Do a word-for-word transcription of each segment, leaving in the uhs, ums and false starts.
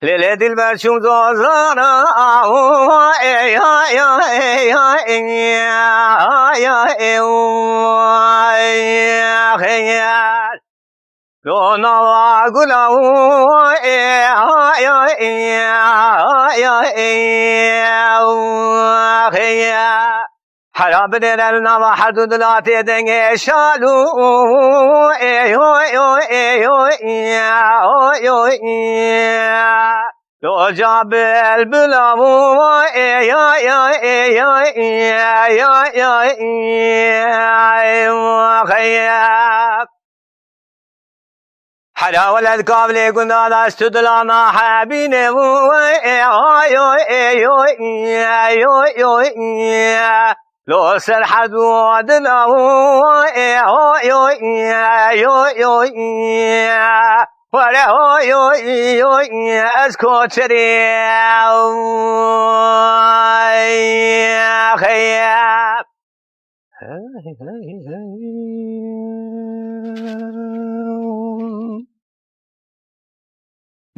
Lê lê dilber çûm zozana, ahu, ey, ay, ay, ey, ay, ey, ay, ey, ay, ey, ey. Lo nava gula, ey, ay, ay, ey, ay, ey, ey, ey. Hera binêre li nava her du dilatê dengê şal û, ê, yo, yo, ê, yo, ê, o, yo, ê. Lo ca bilbila û, ê, ya, ya, ê, ya, ê, ya, ya, ê, ê, o, xeyê. Hera weled kavlê gunda da stu dilana hebîne û, ê, o, yo, ê, yo, ê, yo, yo, ê. Lo ser herdû dila û, ê, o, yo, ê, yo, yo, ê. Were, o, yo, ê, yo, ê, ez koçerê, ê, xeyê.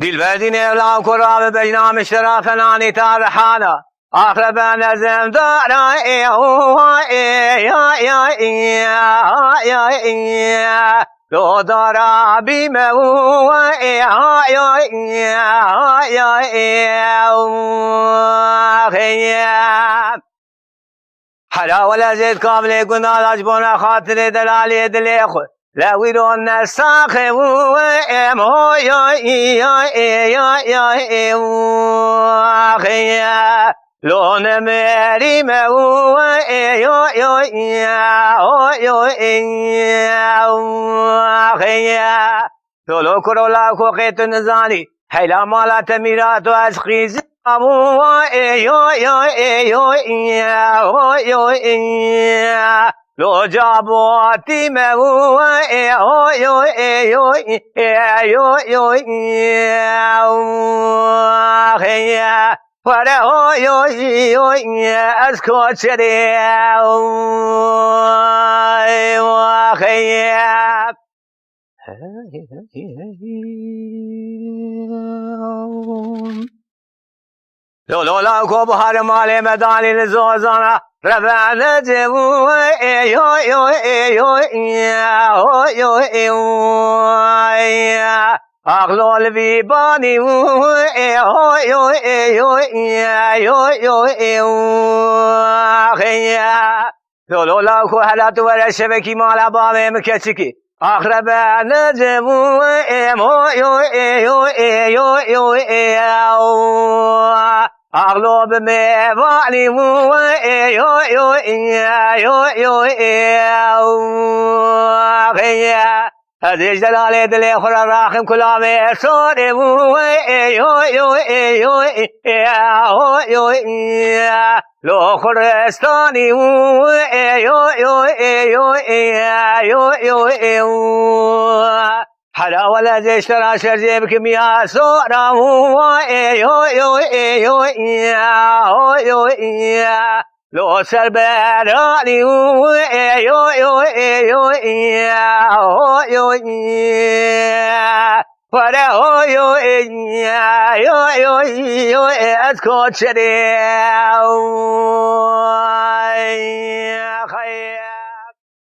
Dilber dînê law kura bi bejna miştera fenanî tarihana. Axre ben ezem dara, ê, o, ê, ya, ya, ê, ya, ya, ê. Lo dara bîme û, ê, ha, ya, ê, ha, ya, ê, o, xeyê. Hera wele zêd kavlê gunda da ji bona xatirê delalê dilê xwe. Le wîro ne saxê û, em ho, yo, ê, yo, ê, yo, yo, ê, o, xeyê. Lo ne merî me û, ê, yo, yo, ê, o, yo, ê, o, xeyê. Dolo kuro la koqê tu nizanî. Heyla mala te mîra tu ez qîzî. Amu, ê, yo, yo, ê, yo, ê, o, yo, ê. Lo ca bo tî me û, ê, o, yo, ê, yo, ê, yo, yo, ê, o, xeyê. Were, o, yo, yo, ê, ez koçerê, o, ê, o, xeyê. Lo, lo, la, ko buharê malê me danî li zozana. Revene cevû, ê, yo, yo, ê, yo, ê, o, yo, ê, o, ê. Axlo li vî banî û, ê, o, yo, ê, yo, ê, yo, yo, ê, o, xeyê. Lo, lo, la, ko hela tu were şevekî mala bavê min keçikî. Axre be ne cem û, ê, mo, yo, ê, yo, ê, yo, yo, ê, o. Axlo bi me vanî û, ê, yo, yo, ê, yo, yo, ê, o, xeyê. Ez ê ji delalê dilê xwe re raxim kulamê sorê û, ê, yo, yo, ê, yo, ê, ê, o, yo, ê. Lo xuristanî û, ê, yo, yo, ê, yo, ê, yo, yo, ê, o. Hera wele zê ji te ra şer zê bikim ya sora û, ê, yo, yo, ê, yo, ê, o, yo, ê. Lo ser beranî û, ê, yo, yo, ê, yo, ê, o, yo, ê. Were, o, yo, ê, yo, yo, yo, ê, ez koçerê, o, ê, xeyê.